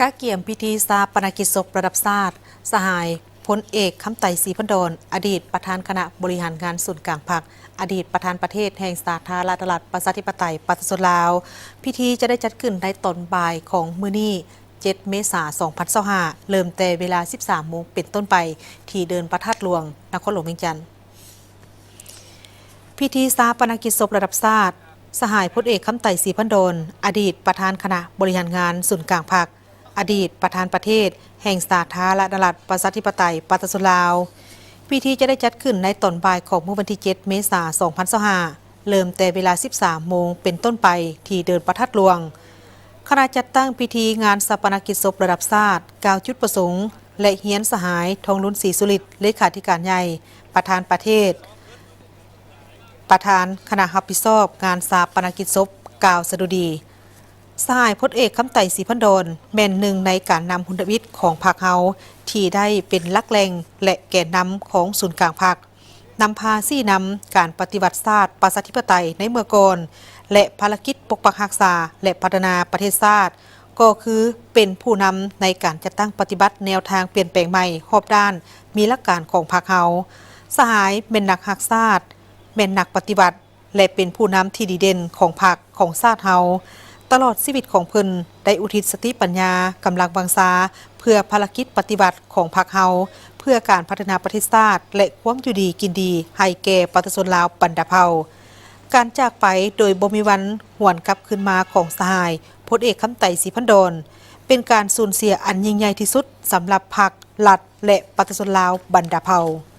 ກະກຽມພິທີຊາປະນະກິດສົບລະດັບຊາດ ສະຫາຍ ພົນເອກ ຄຳໄຕ ສີພັນດອນ ອະດີດປະທານຄະນະບໍລິຫານງານສູນກາງພັກ, ອະດີດປະທານປະເທດແຫ່ງສາທາລະນະລັດ ປະຊາທິປະໄຕ ປະຊາຊົນລາວ. ພິທີຈະໄດ້ຈັດຂຶ້ນໃນຕອນບ່າຍຂອງມື້ນີ້ ເຈັດ ເມສາ ສອງພັນຊາວຫ້າ ເລີ່ມແຕ່ເວລາ ສິບສາມໂມງເປັນຕົ້ນໄປ ທີ່ເດີ່ນພະທາດຫຼວງ ນະຄອນຫຼວງວຽງຈັນ. ພິທີຊາປະນະກິດສົບລະດັບຊາດ ສະຫາຍ ພົນເອກ ຄຳໄຕ ສີພັນດອນ ອະດີດປະທານຄະນະບໍລິຫານງານສູນກາງພັກ, ອະດີດປະທານປະເທດແຫ່ງສາທາລະນະລັດ ປະຊາທິປະໄຕ ປະຊາຊົນລາວ. ພິທີຈະໄດ້ຈັດຂຶ້ນໃນຕອນບ່າຍຂອງມື້ວັນທີ ເຈັດ ເມສາ ສອງພັນຊາວຫ້າ ເລີ່ມແຕ່ເວລາ ສິບສາມໂມງເປັນຕົ້ນໄປ ທີ່ເດີ່ນພະທາດຫຼວງ. ຄະນະຈັດຕັ້ງພິທີງານຊາປະນະກິດສົບລະດັບຊາດ ກ່າວຈຸດປະສົງ ແລະ ຮຽນສະຫາຍ ທອງລຸນ ສີສຸລິດ ເລຂາທິການໃຫຍ່ ປະທານປະເທດ ປະທານຄະນະຮັບຜິດຊອບງານຊາປະນະກິດສົບ ກ່າວສະດຸດີ. ສະຫາຍ ພົນເອກ ຄຳໄຕ ສີພັນດອນ ແມ່ນໜຶ່ງໃນການນຳຮຸນນະວິດຂອງພັກເຮົາ ທີ່ໄດ້ເປັນຫຼັກແຫຼ່ງ ແລະ ແກນນຳຂອງສູນກາງພັກ, ນຳພາຊີ້ນຳການປະຕິວັດຊາດປະຊາທິປະໄຕໃນເມື່ອກ່ອນ ແລະ ພາລະກິດປົກປັກຮັກສາ ແລະ ພັດທະນາປະເທດຊາດ ກໍຄືເປັນຜູ້ນຳໃນການຈັດຕັ້ງປະຕິບັດແນວທາງປ່ຽນແປງໃໝ່ຮອບດ້ານ ມີຫຼັກການຂອງພັກເຮົາ. ສະຫາຍແມ່ນນັກຮັກຊາດ, ແມ່ນນັກປະຕິວັດ ແລະ ເປັນຜູ້ນຳທີ່ດີເດັ່ນຂອງພັກ, ຂອງຊາດເຮົາ. ຕະຫຼອດຊີວິດຂອງເພິ່ນໄດ້ອຸທິດສະຕິປັນຍາ, ກຳລັງວັງຊາ ເພື່ອພາລະກິດປະຕິວັດຂອງພັກເຮົາ, ເພື່ອການພັດທະນາປະເທດຊາດ ແລະ ຄວາມຢູ່ດີກິນດີໃຫ້ແກ່ປະຊາຊົນລາວບັນດາເຜົ່າ. ການຈາກໄປໂດຍບໍ່ມີວັນຫວນກັບຄືນມາຂອງສະຫາຍ ພົນເອກ ຄຳໄຕ ສີພັນດອນ ເປັນການສູນເສຍອັນຍິ່ງໃຫຍ່ທີ່ສຸດສຳລັບພັກ, ລັດ ແລະ ປະຊາຊົນລາວບັນດາເຜົ່າ.